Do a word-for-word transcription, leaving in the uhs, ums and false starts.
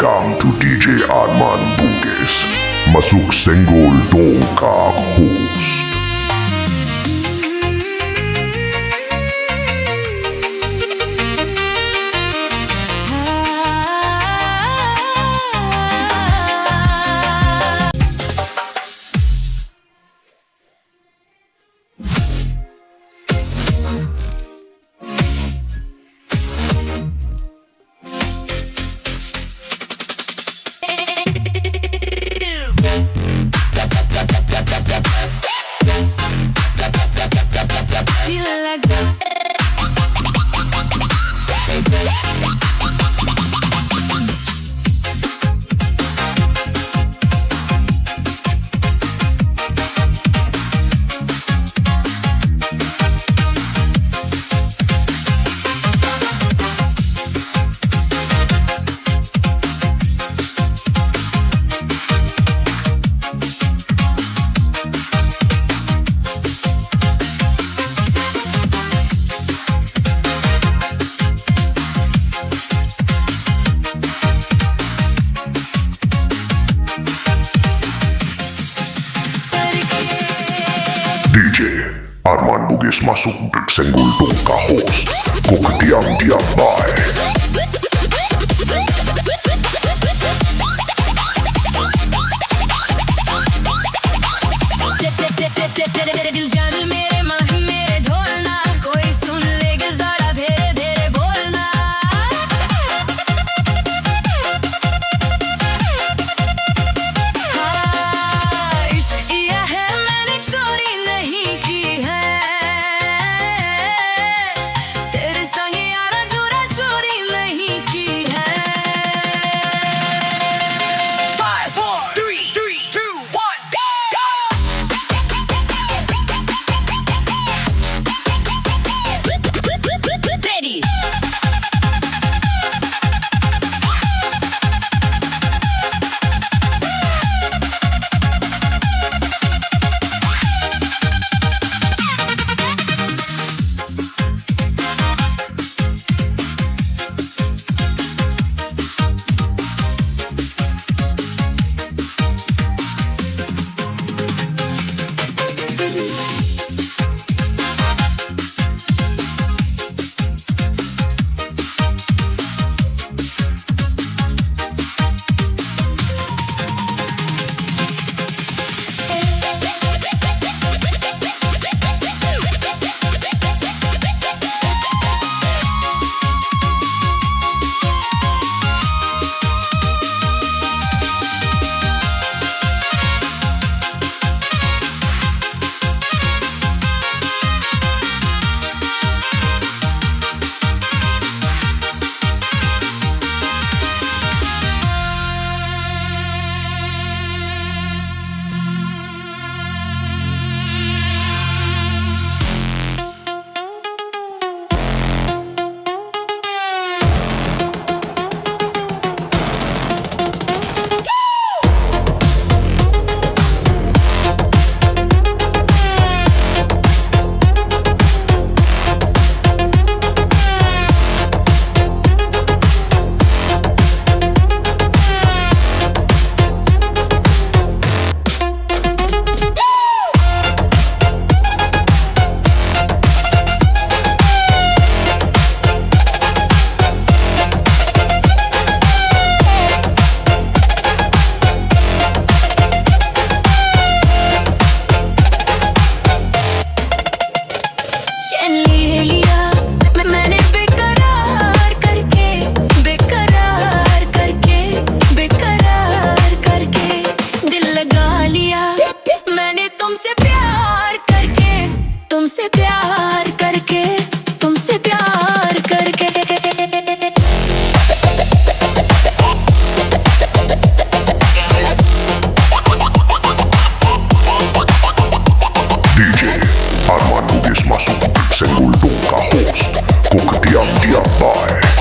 Come to D J Arman Bugis. Masuk Senggol Dongka host. D J Arman Bugis masuk Senggol Dongka host. Kok diam-diam bae. दिल जान मेरे माही मेरे ढोलना, कोई सुन लेगा जरा धेरे धेरे बोलना। हाँ, इश्क किया है मैंने चोरी नहीं की है, तेरे संग यारा जोरा चोरी नहीं की है। Five, four, three, three, two, one, go! Ready. चैन ले लिया मैंने बेकरार करके, बेकरार करके, बेकरार करके दिल लगा लिया मैंने तुमसे प्यार करके, तुमसे प्यार करके, तुमसे प्यार करके। D J Arman Bugis masuk Senggol Dongka host. Kok diam-diam bae.